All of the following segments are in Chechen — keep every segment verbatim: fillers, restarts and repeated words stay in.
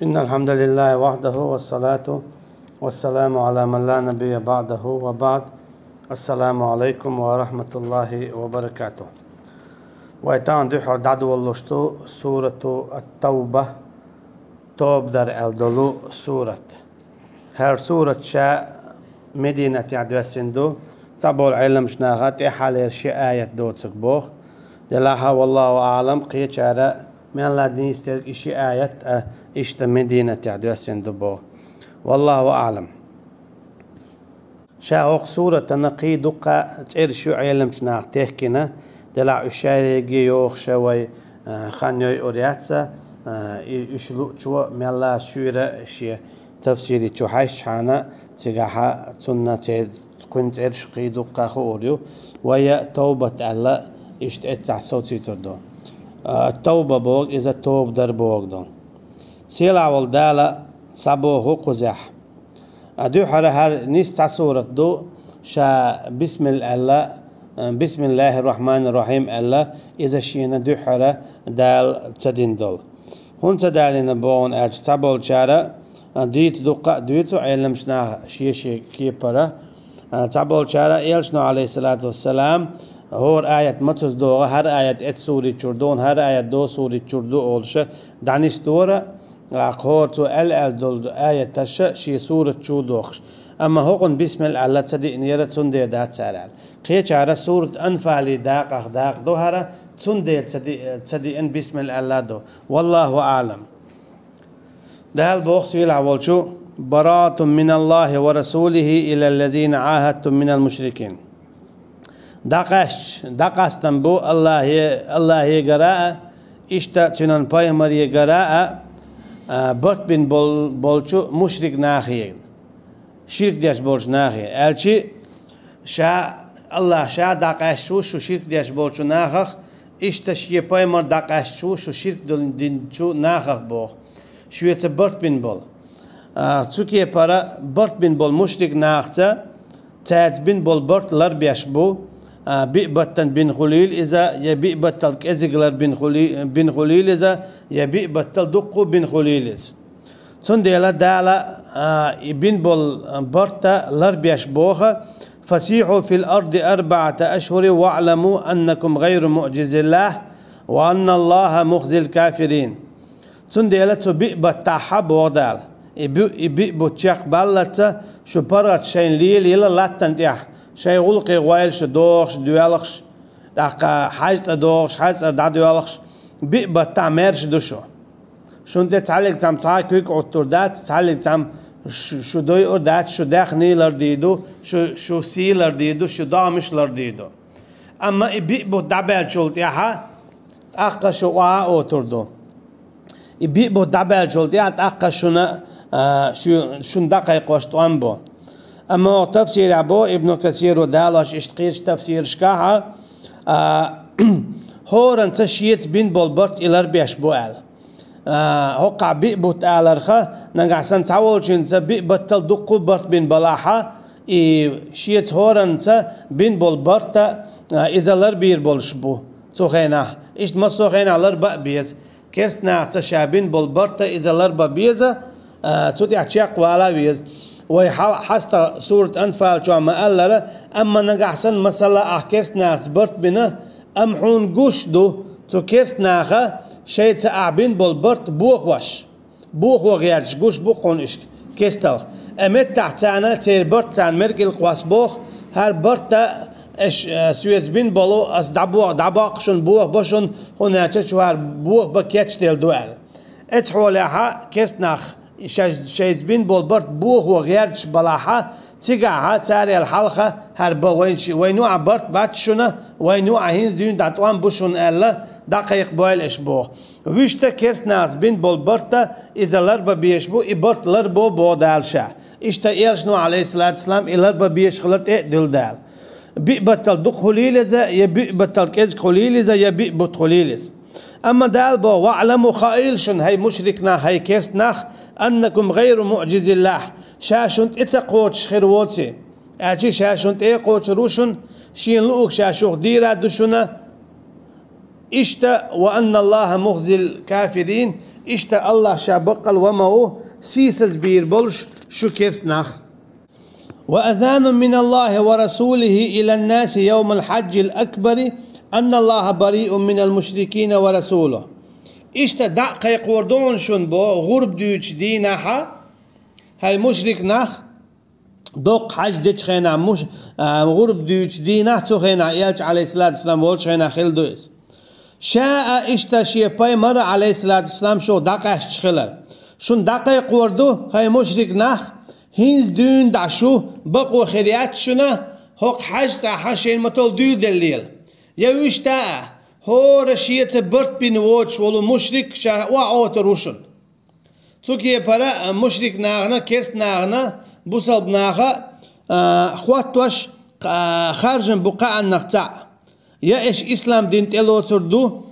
إن الحمد لله وحده والصلاة والسلام على من لا نبي بعده وبعد. السلام عليكم ورحمة الله وبركاته. Вай тахана дуьххьара дӀадолалуш ду сурату ат-Тавба, тоба дар аьлла долу сурат. ХӀара сурат ша Мединатехь доьссина ду, цхьаболу Ӏеламчу наха тӀаьххьарлера ши аят доцург боху. Делахь а, валлаху аӀлам, кхечара мел а дийцинарг и ши аят а иштта Мединатехь доьссина ду боху. Валлаху аӀлам. Ша хӀокху суратана кхин дуккха цӀераш ю Ӏеламчу наха техкина, делахь уьш шайгахь йохуш а вай, а, хан йойур яц, а, и, уьш луучо мел а шуьйра шен тафсири чу хьаьжчхьана, цигахь а цунна церан кхуьнан цӀераш кхин дуккха хуур ю. Вай а Тавбат аьлла, иштта эццахь совцуьйтур ду. А, Тавба боху, иза тоба дар боху ду. Сийлахь волу Дала схьабоху кхузахь. А дуьххьара хӀара нийса цхьа сурат ду, ша бисмилла аьлла, а, бисмиллахир рахманир рахим аьлла, иза шена дуьххьара Дала ца дина долу. ХӀунда ца далийна боху аьлча, цхьаболчара, а, дийца дуккха а дуьйцу Ӏеламчу наха шен-шен кепара. А, цхьаболчара элчано, алейхиссалату вассалам, хӀора аят мацаза догӀу, хӀара аят эцу сурат чуьра ду, хӀара аят догӀу сурат чуьра ду олуша, дӀанисдора, а, хӀора цо аьлла-аьлла долу аяташа шен сурат чу дохуш. Амма хӀокхунна бисмилла аьлла ца диънера, цундела дац цара аьлла. Кхечара сурат Анфали дакъах дакъа ду хӀара, цундела ца ди-, ца диъна бисмилла аьлла ду. Валлаху аӀлам. Дала боху сийлахь волчу: «Бараатун миналлахи ва расулихи илаллазина Ӏахадтум минал мушрикин». ДӀакъаьсташ, дӀакъастам бу Аллахе-, Аллахегара а, иштта цуьнан пайхамарегара а, а, барт бина бол-, болчу мушрик нахе, ширк деш болчу нахе. Аьлчи, ша, Аллах ша дӀакъаьсташ ву шу ширк деш болчу нахах, иштта шен пайхамар дӀакъаьсташ ву шу ширк дин-, динчу нахах боху. Шуьца барт бина болу. А, цу кепара барт бина болу мушрик нахаца, цаьрца бина болу барт ларбеш бу, а, биъ баттана бина хуьлийла иза, я биъ баттал кӀезиг лар бина хуьли-, бина хуьлийла иза, я биъ баттал дуккха бина хуьлийла иза. Цундела Дала, а, и бина болу, а, барта ларбеш боху: «Фасихьу фил арди арбаата ашхури ваъламу аннакум гъайру муъжизиллах ва анналлаха мухзил кафирин». Цундела цу биъ баттахь боху Дала: и биъ, и биъ бутт чекхбаллалца шу паргӀат шайна лелайила латтана тӀехь, шайн гӀуллакхе гӀойла шу дохуш, доьлхуш, тӀаккха хьаьж цӀа дохуш, хьаьж цӀара дӀадоьлхуш, биъ баттахь маьрша ду шу. Шуна тӀе цхьаллиг цхьамма цхьа а куьг Ӏуттур дац, цхьаллиг цхьамма шу, шу дойур дац, шу даьхний лардийр ду, шу, шу сий лардийр ду, шу догӀмаш лардийр ду. Амма и биъ бутт дӀабаьллачул тӀаьхьа тӀаккха шу охьа а отур ду. И биъ бутт дӀабаьллачул тӀаьхьа тӀаккха шуна, а, шу, шуна дӀакхайкхош тӀом бу. Амма оха тафсирехь бо Ибну Касиро далош иштта кхечу тафсирашкахь а, а, хӀоранца шеца бина болу барт и ларбеш бу аьлла. А, хӀокхахь биъ бутт аларха, нагахь санна цхьаволчуьнца биъ баттал дуккха барт бина балахьа, и шеца хӀоранца бина болу барта, а, иза ларбийр болуш бу цу хенахь. Иштта массо а хенахь ларба а беза. Керстанахца ша бина болу барта иза ларба беза, а, цу тӀехь чекхвала а веза. Вай хьал-, хьаста сурат Анфал чохь ма-аллара, амма нагахь санна, масала, ахь керстанахца барт бина, амма хьуна гуш ду, цу керстанаха шайца ахь бина болу барт бохош. Бохо гӀерташ гуш бу хьуна иштта кесталх. Э, меттахь царна, церан барт царна мергил кхосса боху, хӀара барта аш, э, соьца бина болу, ас дӀабо-, дӀабоккху шуна, боху бо шуна, хӀунда аьлча чуьра боху бан кечделла ду аьлла. Эцу хьолехьа кест нах ша-, шайца бина болу барт бохо гӀерташ балахьа, цигахьа царел хьалха хӀара бан вайн ши-, вайн юкъахь барт бац шуна, вайн юкъахь хӀинца дуьйна дӀа тӀом бу шуна аьлла, дӀакхайкхабойла аша боху. Вуьшта керстанахца бина болу барта иза ларба безаш бу, и барт ларбо боху Дала ша. Иштта элчано, алейхиссалату вассалам, и ларба безаш хилар тӀе а дуьллу Дала. Биъ баттал дукха хуьлийла иза, я биъ баттал кӀезиг хуьлийла иза, я биъ бутт хуьлийла иза. Амма Дала боху: «Ваъламу», хаийла шуна, хӀай мушрик нах, хӀай керст нах, «аннакум гӀайру муъжизиллах», ша шуна тӀе ца кхочуш хир воций. Аьлча ша шуна тӀе а кхочур ву шуна, шена луург ша шух дийр а ду шуна, Иштта, وأن الله مخزي الكافرين, иштта Аллахь ша баккъал ва ма ву сийсаз бийр болуш шу керста нах. وأذان من الله ورسوله إلى الناس يوم الحج الأكبر أن الله بريء من المشركين ورسوله. Иштта дӀа а кхайкхор ду хьуна шуна бо, гӀурба дуьйцучу дийнахьа, хӀай мушрик нах, доккха хьаж дечу хенахь муш-, а, гӀурба дуьйцучу дийнахь, цу хенахь Элча, алейхиссалату вассалам, волчу хенахь хилла ду иза. Ша а иштта шен пайхамар, алейхиссалату вассалам, шух дӀакъаьсташ хилар. Шуна дӀакхайкхор ду, хӀай мушрик нах, хӀинца дуьйна дӀа шу бакъо хир яц шуна, хӀокху хьаж цӀахь шайна ма-товла дуьйладелла лела. Я вуьшта а, хӀора шеца барт бина воцуш волу мушрик ша охьаотар ву шуна. Цу кепара, а, мушрик нахана, керста нахана, бусалба наха, а, хӀоттош, а, харжам бу кхааннах цхьаъ. Я эш ислам дин тӀелоцур ду,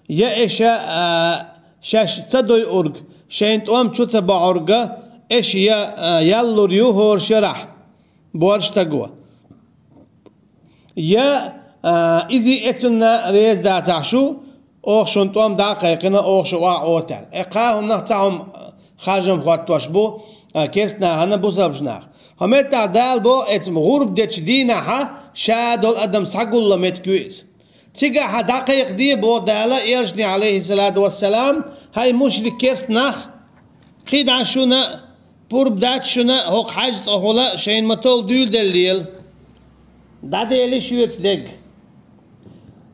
я эша, а, шаьш ца дойург, шайн тӀом чу ца бохьурга, эш я, а, яллур ю хӀора шарахь, бора стаго. Я, а, иза эцунна реза дацахь шу, оха шун тӀом дӀа а кхайкхина, оха шу охьа отаьлла. Э, кхаа хӀуманах цхьа хӀума харжам хӀоттош бу, а, керста нахана бусалбаш нах. ХӀо меттахь Дала бо эцма гӀурба дечу дийнахьа ша долу адам схьагулла метиг ю иза. Цигахьа дӀакхайкхаде бо Дала элчане, алейхиссалату вассалам, хӀай мушрик керста нах, кхидӀа шуна, пурба дац шуна, хӀокху хьаж цӀахула шайна ма-товла дуьйладелла лела. ДӀаделий шуьца дерг.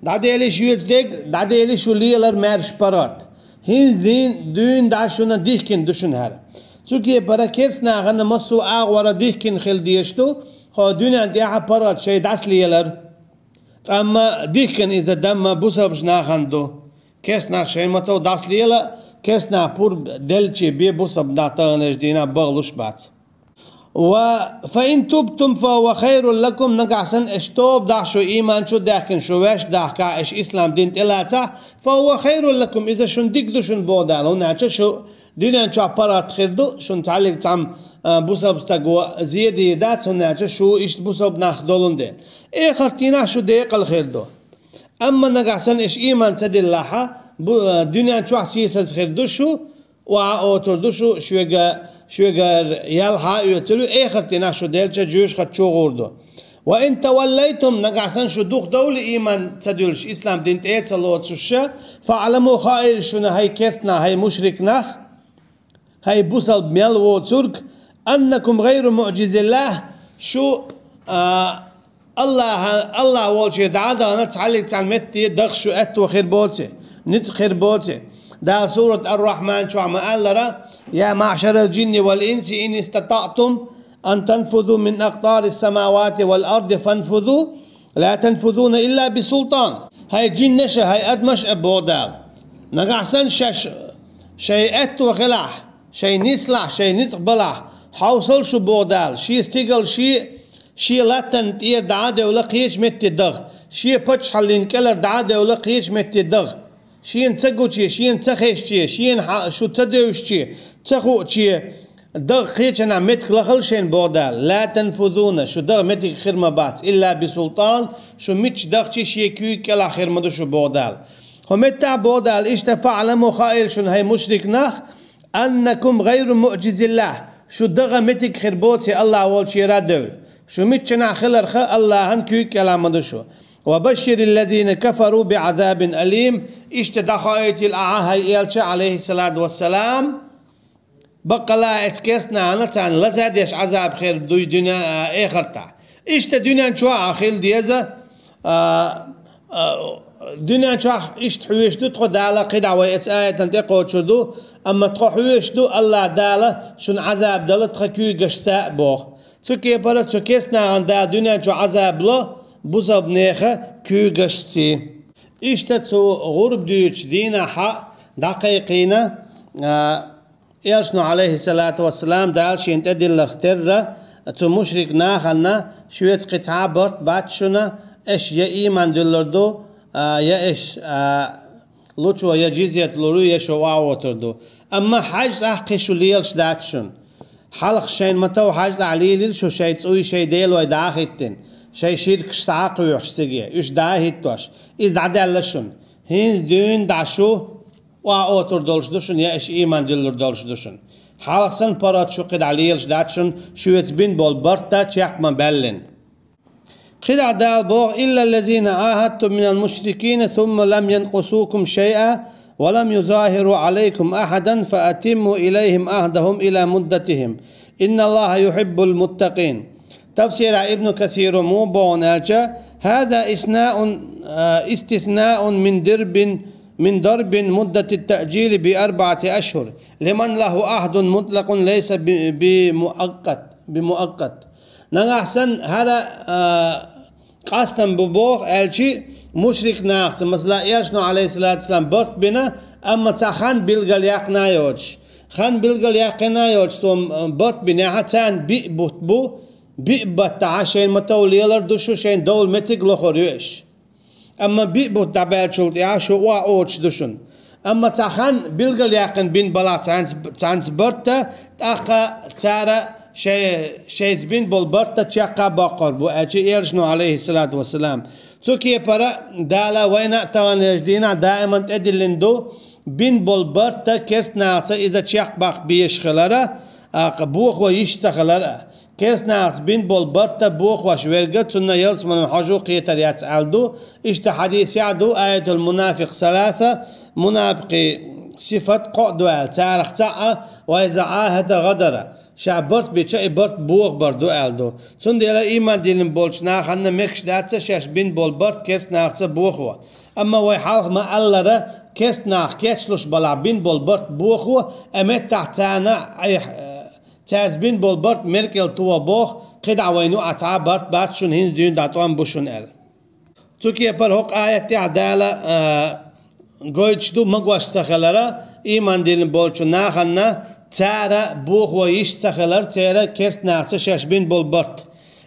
ДӀаделий шуьца дерг, дӀаделий шу лелар маьрша паргӀат. ХӀинца дийна, дуьйна дӀа шуна дихкина ду шуна хӀара. Цу кепара керста нахана массо а агӀора дихкина хила дезаш ду, хӀо дуьнен тӀехьа паргӀат шайн дӀасалелар. Амма дихкина иза дамма бусалбаш нахана ду. Керста нах шайн ма-тов дӀасалела, керста нах пурба делчи бе бусалба нах таханаш дийна бахлуш бац. Ва фа ин тубтум фа хӀува хайрул лакум, нагахь санна эш тоба дахь шу, ийман чу даьхкина шу ваьш дахкахь, эш ислам дин тӀелацахь, фа хӀува хайрул лакум, иза шун дика ду шун боху Дала, хӀунда аьлча шу дуьнен чохь паргӀат хир ду, шун цхьаллиг цхьамма, а, бусалба стаго зеде дац, хӀунда аьлча шу иштта бусалба нах долун дела. Эхартийнахь шу декъал хир ду. Амма нагахь санна эш ийман ца диллахьа, бу-, а, дуьнен чохь сийсаз хир ду шу, охьа отур ду шу, шуьга, шуьгара ял хьа а оьцур ю, эхартийнахь шу делча жуьйш хатта чу гӀур ду. Ва ин таваллайтум, нагахь санна шу духдовлий ийман ца дуьллуш, ислам дин тӀе а ца лоцуша, фаъламу, хаийла шуна, хӀай керста нах, хӀай мушрик нах, хӀай бусалба мел воцург, аннакум гӀайру муъжизиллахь, шу, а, Аллаха, Аллах волче дӀа а дахана цхьаллиг цхьана метте даха шу аьтто хир боци, ницкъ хир боци. Дала сурат Ар-Рахман чохь ма-аллара: «Я маъшарал джинни вал инси ин истатаътум ан танфузу мин акътарис самавати вал арди фанфузу, ла танфузуна илла би султан». ХӀай джиннаша, хӀай адамаша, боху Дала. Нагахь санна шаьш шайн аьтто хилахь, шайн нислахь, шайн ницкъ балахь, хьовсал шу, боху Дала, шен стигал шен, шен латтана тӀера дӀа а девлла кхечу метте даха, шен паччахьаллин кӀелара дӀа а девлла кхечу метте даха. Шена ца гуче, шена ца хезче, шена хьа-, шу ца девшче, ца хууче, даха кхечанхьа меттиг лахал шайна, боху Дала. Ла танфузуна, шу даха меттиг хир ма бац, илла би султан, шу мичча дахчи шен куьйга кӀелахь хир ма ду шу, боху Дала. ХӀо меттахь боху Дала, иштта фаъламу, хаийла шуна, хӀай мушрик нах, аннакум гӀайру муъжизиллахь, шу даха меттиг хир боци Аллах волчера а девлла. Шу миччанхьа хиларха Аллахьан куьйга кӀелахь ма ду шу. Ва башширил лазина кафару би Ӏазабин алим, иштта дӀахаийтийла ахьа, хӀай элча, алейхиссалату вассалам, баккъала эцу керста нахана царна лаза деш Ӏазаб хир дуй дуьне а, эхартахь. Иштта дуьнен чохь а хила деза, а, а, дуьнен чохь иштта хьоьжуш ду тхо Дала, кхидӀа вай эцу аятан тӀекхочур ду, амма тхо хьоьжуш ду, Аллах Дала шуна Ӏазаб дала тхан куьйгашца а, боху. Цу кепара цу керста нахана Дала дуьнен чохь Ӏазаб ло бусалба нехан куьйгашций. Иштта цу гӀурба дуьйцучу дийнахьа дӀакхайкхийна, а, Элчано, алейхиссалату вассалам, Дала шена тӀедилларх терра, цу мушрик наханна, шуьца кхин цхьа а барт бац шуна, эш я ийман дуьллур ду, а, я эш, а, лучо я джизьят лур ю, я шу охьавотур ду. Амма хьаьж цӀахь кхин шу лелаш дац шуна. Хьалха шайна ма-тов хьаьж цӀахь лийлира шу шайн цӀуй, шайн делой дӀа а хӀиттина, шайн ширкаш схьа а кхоьхьуш циге, уьш дӀа а хӀиттош, иза дӀадаьлла шуна. ХӀинца дуьйна дӀа шу охьаоттур долуш ду шуна, я иш ийман диллур долуш ду шуна. Хьалха санна паргӀат шу кхидӀа лелаш дац шуна, шуьца бина болу барт чекх ма баьллина. КхидӀа Дала боху: «إلا الذين عاهدتم من المشركين ثم لم ينقصوكم شيئا ولم يظاهروا عليكم أحدا فأتموا إليهم عهدهم إلى مدتهم إن الله يحب المتقين». Тафсира Ибн Касира муха боху аьлча: «هذا إثناء، آه، استثناء من ضرب، من ضرب مدة التأجيل بأربعة أشهر لمن له عهد مطلق ليس ب-، بمؤقت، بمؤقت». Нагахь санна хӀара, а, къастам бу боху аьлчи, мушрик нахаца, масала, Элчано, алейхиссалату вассалам, барт бина, амма цхьа хан билгал яьккхина йоцуш. Хан билгал яьккхина йоцуш, цо, м, барт бинехьа, царна биъ бутт бу, биъ баттахьа шайна ма-тов лелар ду шу, шайна довла меттиг лохур ю иш. Амма биъ бутт дӀабаьллачул тӀаьхьа шу охьаоттуш ду шуна. Амма цхьа хан билгал яьккхина бина балахь цхьаьнца, цхьаьнца барт, тӀаккха цара шай-, шайца бина болу барт чекх а боккхур бу, аьлча Элчано, алейхиссалату вассалам. Цу кепара Дала вайна а таханлерчу дийнахь даиман тӀедиллина ду, бина болу барт керст нахаца иза чекх баккха безаш хилар а, а, кха бохо йиш ца хилар а. Керст нахаца бина болу барт бохош верг, цунна ялсаманин хьожа кхетар яц аьлла ду. Иштта хьадисехь ду, аятул мунафикъ саласа, мунапикъий сифат кхоъ ду аьлла, царах цхьаъ а, «وإذا عاهد غدر», ша барт бича, и барт бохабар ду аьлла ду. Цундела ийман диллина болчу нахана мегаш дац шаьш бина болу барт керст нахаца бохо. Амма вай хьалха ма-аллара, керст нах кечлуш балахь бина болу барт бохо, а меттахь царна айхьа, цаьрца бина болу барт мел кӀел тоха боху, кхидӀа вайна юкъахь цхьа а барт бац шуна, хӀинца дуьйна дӀа тӀом бу шуна аьлла. Цу кепара хӀокху аятехь Дала, а, гойтуш ду магош ца хилар а, ийман диллина болчу нахана цара бохо йиш ца хилар, церан керст нахаца шаьш бина болу барт.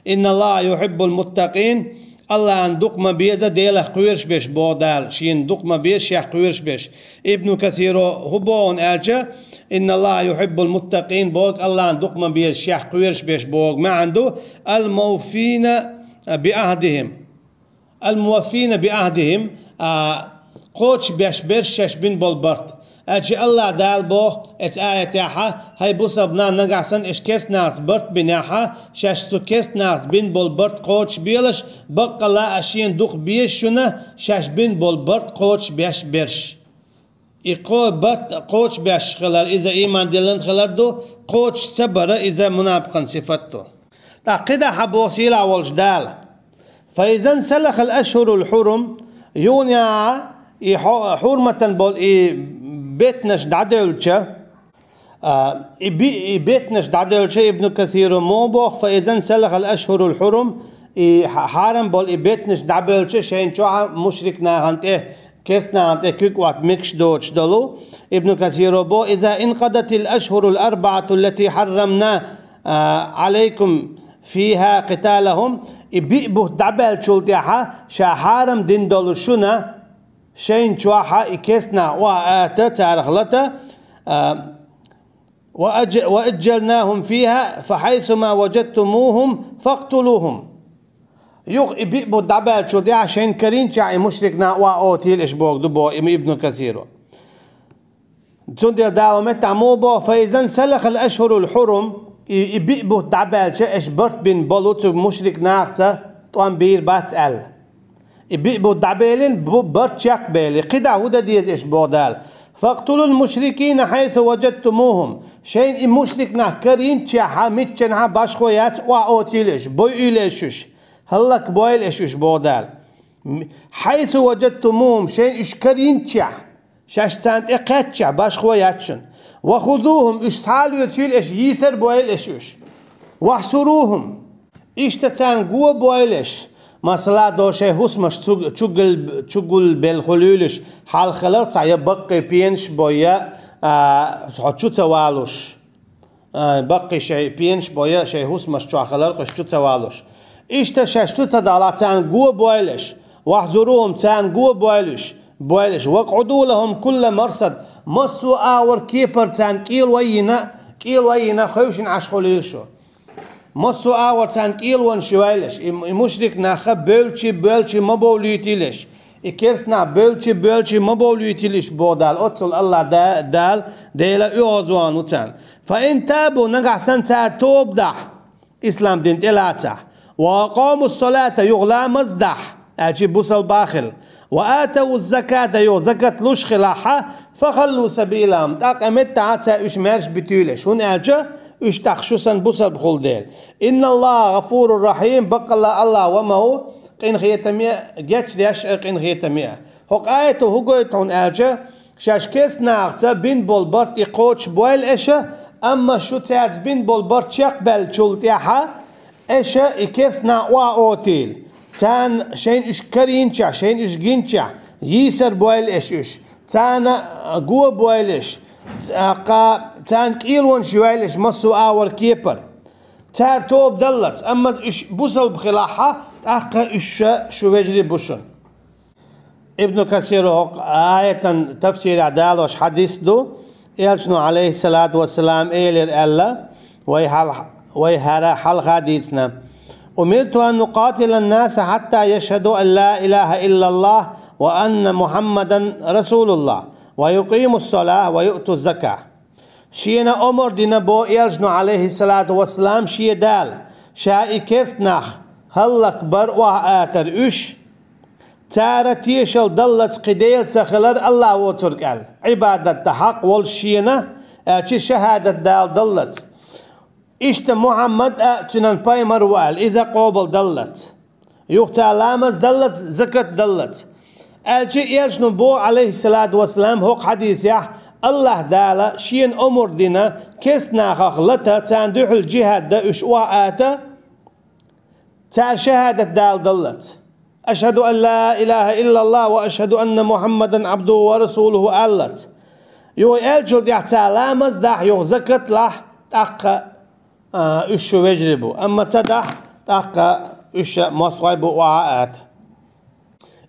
«إن الله يحب المتقين», Аллахьан дукха ма беза Делах кхоьруш берш, боху Дала, шена дукха ма беза шех кхоьруш берш. Ибн Касиро хӀун боху аьлча: «إن الله يحب المتقين», боху, Аллахьан дукха ма беза шех кхоьруш берш боху маьӀна ду: «الموفين بعهدهم». «الموفين بعهدهم», а, кхочуш беш берш шаьш бина болу барт. Аьлча Аллахь Дала боху эцу аятехьа: «ХӀай бусалба нах, нагахь санна аша керст нахаца барт бинехьа, шаьш цу керст нахаца бина болу барт кхочуш белаш, баккъалла а шена дукха беза шуна шаьш бина болу барт кхочуш беш берш». И кхо-, барт кхочуш беш хилар, иза ийман диллина хилар ду, кхочуш ца бара, иза мунапикъан сифат ду. ТӀаккха кхидӀа хьан боху сийлахь волчу Дала: «فإذا انسلخ الأشهر الحرم», юха а и хьо-, хьурматан болу и беттанаш дӀадевлча, а, и би-, и беттанаш дӀадевлча, Ибн Касира муха боху: «فإذا انسلخ الأشهر الحرم», и хьа-, хьарам болу и беттанаш дӀабевлча, шайна чохь а мушрик нахана тӀе, керст нахана тӀе куьг отта мегаш доцуш долу. Ибн Касира боху: «إذا انقضت الأشهر الأربعة التي حرمنا, а, عليكم فيها قتالهم», и биъ бутт дӀабаьллачул тӀаьхьа ша хьарам дина долу шуна, шайна чохь а и керст нах охьа а ата, царах лата, а, «وأج-، وأجلناهم فيها فحيثما وجدتموهم فاقتلوهم». Юха и биъ бутт дӀабаьллачул тӀаьхьа шайна карийначохь и мушрик нах охьа отийла аша боху ду, боху Ибн Касира. Цундела Дала меттахь муха боху: «فإذا انسلخ الأشهر الحرم», и, и биъ бутт дӀабаьлча, аша барт бина болу цу мушрик нахаца тӀом бийр бац аьлла. И биъ бутт дӀабелина, бу-, барт чекхбели, кхидӀа хӀун дан деза аша боху Дала: «فاقتلوا المشركين حيث وجدتموهم». Шайна и мушрик нах карийначохь а, миччанхьа башхо яц, охьа отийла аша, бойуьйла аша уьш, хӀаллакбойла аша уьш боху Дала. М-, «حيث وجدتموهم», шайна уьш карийначохь, шаьш царна тӀе кхаьчча, башхо яц шуна. «وخذوهم», уьш схьа а лоьцийла аша, йийсар а бойла аша уьш. «واحصروهم», иштта царна го а бойла аша. Масала, до шайн хӀусамаш цу-, чугул-, чугулбелла хуьлийла уьш, хьалха хиларх цхьа я баккхий пенаш бой, я, а, хьо чу ца валуш. А, баккхий шайн пенаш бой, я шайн хӀусамаш чохь хиларх уьш чу ца валуш. Иштта шаьш чу ца далахь, царна го а бойла аша. «واحصروهم», царна го а бойла уьш, бойла аша. «واقعدوا لهم كل مرصد», массо а агӀор кепара царна кӀело а йина, кӀело а йина, хевшина Ӏаш хуьлийла шу. Массо а агӀор царна кӀелонаш йойла аша, и, и мушрик нах бевлчи, боьлчи ма бовлийтийла аша. И керстанаш боьлча, боьлча ма бовлийтийла уьш, боху Дала, оццул Аллах Да-, Дала, Дела оьгӀазвахана ву царна. «Фа ин табу», нагахь санна цара тоба дахь, ислам дин тӀелацахь, «ва акъаму ссалата», юха ламаз дахь, аьлча бусалба хила, «ва атаву ззаката», юха закат луш хилахь, «фа халлу сабилахум», тӀаккха меттахь цара уьш маьрша битуьйлаш, хӀунда аьлча уьш тӀаккха шу санна бусалба хула дела. «Инна Аллаха гӀафурур рахьим», баккъалла Аллах ва ма ву, къинхетаме, гечдеш а, къинхетаме а. ХӀокху аято хӀун гойту хьуна аьлча, шаьш керстанашца бина болу барт и кхочушбойла аша, амма шу цаьрца бина болу барт чекхбаьллачул тӀаьхьа аша и керстанаш охьа отийла. Царна шайна уьш карийначохь, шайна уьш гинчохь, йийсар бойла аша уьш. Царна го бойла аша. Цкъа царна кӀелонаш йойла аша массо а агӀор кепара. Цара тоба даллалц, амма уьш бусалба хилахь, тӀаккха уьш ша шу вежарий бу шуна. Ибн Касира хӀокху аятан тафсирехь далош хьадис ду, Элчано, Ӏалайхиссалату вассалам, элира аьлла, вай хьал-, вай хӀара хьалха дийцина: «Умирту ан укъатилан-наса хьатта яшхӀаду ан ла илаха иллаллах ва анна Мухьаммадан расулуллах, ва юкъимус-салах, ва юътуз-заках». Шена омар дина бо Элчано, Ӏалайхиссалату вассалам, шен Дала, ша и керстанаш хӀаллакбар охьа атар уьш, цара тешал даллалц кхин Дела ца хилар Аллах воцург аьлла, Ӏибадатта хьакъ волуш шена, аьлча шахӀадат дала даллалц. Иштта Мухьаммад а, цуьнан пайхамар ву аьлла, иза къобал даллалц. Юха цара ламаз даллалц, закат даллалц. Аьлча Элчано боху, Ӏалайхиссалату вассалам, хӀокху хьадисехь, Аллах Дала шена омар дина, керстанашах лата, царна дуьхьал джихӀад дан уьш охьа ата, цара шахӀадат дала даллалц. «Ашхаду ан ла илаха иллаллах ва ашхаду анна Мухьаммадан Ӏабдуху ва расулуху», аллалц. Юха аьллачул тӀаьхьа цара ламаз дахь, юха закат лахь, тӀаккха а, уьш шу вежарий бу, амма ца дахь, тӀаккха уьш ша мостагӀий бу охьа а ата.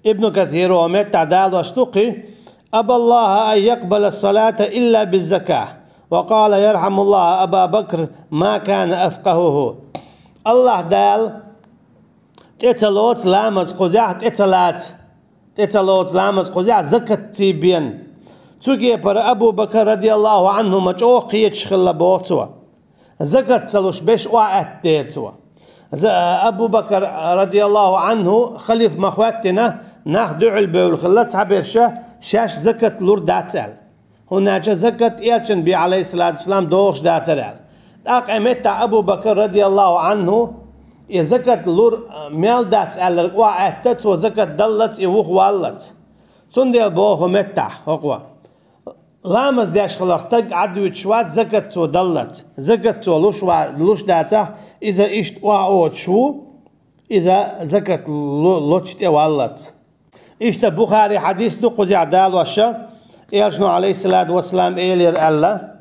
Ибн Касира хӀокху меттехь далош ду кхин: «Абаллаху ан якъбала ссалата илла биззаках, ва къала, ярхьамуллаху Аба Бакр, ма кана афкъахуху». Аллах Дала тӀе ца лоцу ламаз кхузахь, тӀе ца лаца, тӀе ца лоцу ламаз кхузахь закатций бен. Цу кепара Абу Бакр, радияллаху Ӏанху, ма чӀогӀа кхеташ хилла боху цо. Закат ца луш берш охьа аьттадера цо. За-, Абу Бакр, радияллаху Ӏанху, халиф ма хӀоьттина, нах дуьхьал бевлла хилла, цхьаберша шаьш закат лур дац аьлла. ХӀунда аьлча закат Элчан бен, Ӏалайхиссалату вассалам, догӀуш дацара аьлла. ТӀаккха и меттахь Абу Бакр, радияллаху Ӏанху, и закат лур мел дац аьлларг охьа аьтта, цо закат даллалц, и вухаваллалц. Цундела боху меттахь хӀокхо. Ламаз деш хиларх стаг Ӏадвуьтуш вац, закат цо даллалц. Закат цо луш ва-, луш дацахь, иза иштта охьа оцуш ву, иза закат ло-, лочу тӀе валлалц. Иштта Бухари хьадис ду кхузахь далош, Элчано, Ӏалайхиссалату вассалам, элира аьлла: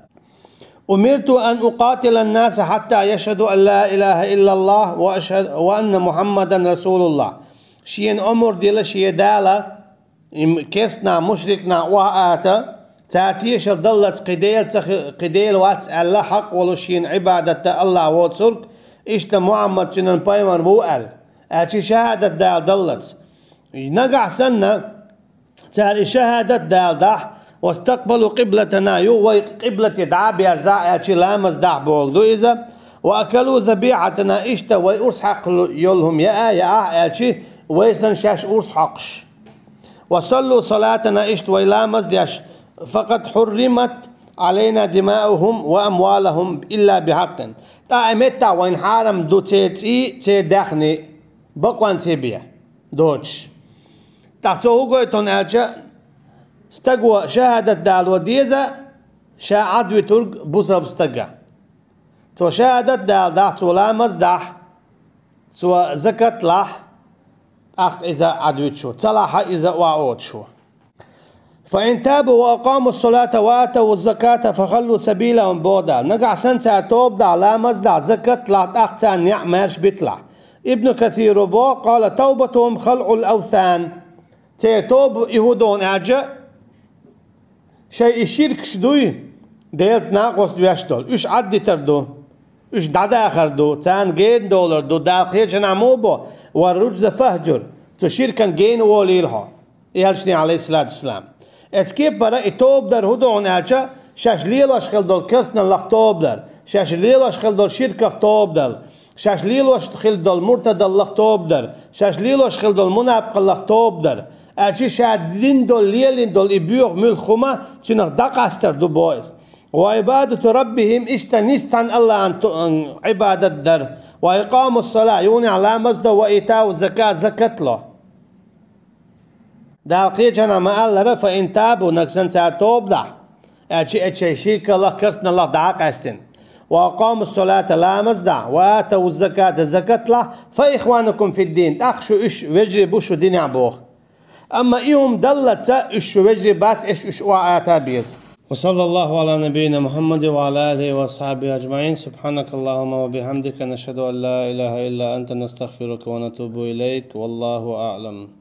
«Умирту ан укъатилан-наса хьатта яшхаду ан ла илаха иллаллах ва ашхад-, ва анна Мухьаммадан расулуллах». Шена омар дила шен Дала, и м-, керстанаш, мушрикнаш охьа ата, цара тешар даллалц кхин Дела ца хи-, кхин Дела вац аьлла, хьакъ волуш шена Ӏибадат дан Аллах воцург, иштта Мухьаммад цуьнан пайхамар ву аьлла, аьлча шахӀадат дала даллалц. Нагахь санна, цара и шахӀадат дала дахь, «вастакъбалу къиблатана», юха вай къиблате дӀа а берзахь, аьлча ламаз дахь бохург ду иза, «ва акалу забихьатана», иштта вай урс хьакха йолу хӀума яа а яахь, аьлча вай санна шаьш урс хьокхуш. «Ва саллу салатана», иштта вай ламаз деш, «факъад хьурримат Ӏалайна димаухум ва амвалахум илла бихьаккъин». ТӀаккха и меттахь вайна хьарам ду церан цӀий, церан даьхний бакъонца бен доцуш. ТӀаккха цо хӀун гойту хьуна аьлча, стаго шахӀадат дало деза, ша Ӏадвуьтург бусалба стага. Цо шахӀадат дала дахь, цо ламаз дахь, цо закат лахь, тӀаккха иза Ӏадвуьтуш ву, ца лахь а иза охьа оцуш ву. «Фа ин табу ва акъаму ссалата ва атаву ззаката фа халлу сабилахум», боху Дала. Нагахь санна цара тоба дахь, ламаз дахь, закат лахь, тӀаккха царна неӀ маьрша биталахь. Ибн Касиро боху: «Къала тавбатухум халъул авсан». Церан тоба и хӀун ду аьлча, шайн и ширкаш дуй, Делаца накъост веш долу, уьш Ӏаддитар ду, уьш дӀадахар ду, царна гена долар ду, Дала кхечанхьа муха бо: «Ва ружза фахджур», цу ширкан гена волийла хьо. элчане, алейхиссалату вассалам. Эцу кепара и тоба дар хӀун ду хьуна аьлча, шаьш лелош хила долу керстаналлах тоба дар, шаьш лелош хила долу ширках тоба дар, шаьш лелош хила долу муртадаллах тоба дар, шаьш лелош хила долу мунапкъаллах тоба дар. Аьлча ша дина долу, лелийна долу и боьха муьлхха хӀума цуьнах дӀакъастар ду боху иза. Ва ибадату раббихим, иштта нийса цхьана Аллахьан ту-, ан, Ӏибадат дар. Ва икъамус-салат, юханехь ламаз до, ва итау закат, закат ло. Дала кхечанхьа ма-аллара, фа ин табу, нагахь санна цара тоба дахь, аьлча эцу шайн ширкаллах, керстаналлах дӀа а къаьстина. Ва акъамус-салата, ламаз дахь, ва атаву заката, закат лахь, фа ихванукум фид-дин, тӀаккха шу уьш вежарий бу шу динехь боху. Амма и хӀума даллалц уьш шу вежарий бац, аша уьш охьа ата беза. وصلى الله على نبينا محمد وعلى آله وأصحابه أجمعين. سبحانك اللهم وبحمدك، نشهد أن لا إله إلا أنت، نستغفرك ونتوب إليك. والله أعلم.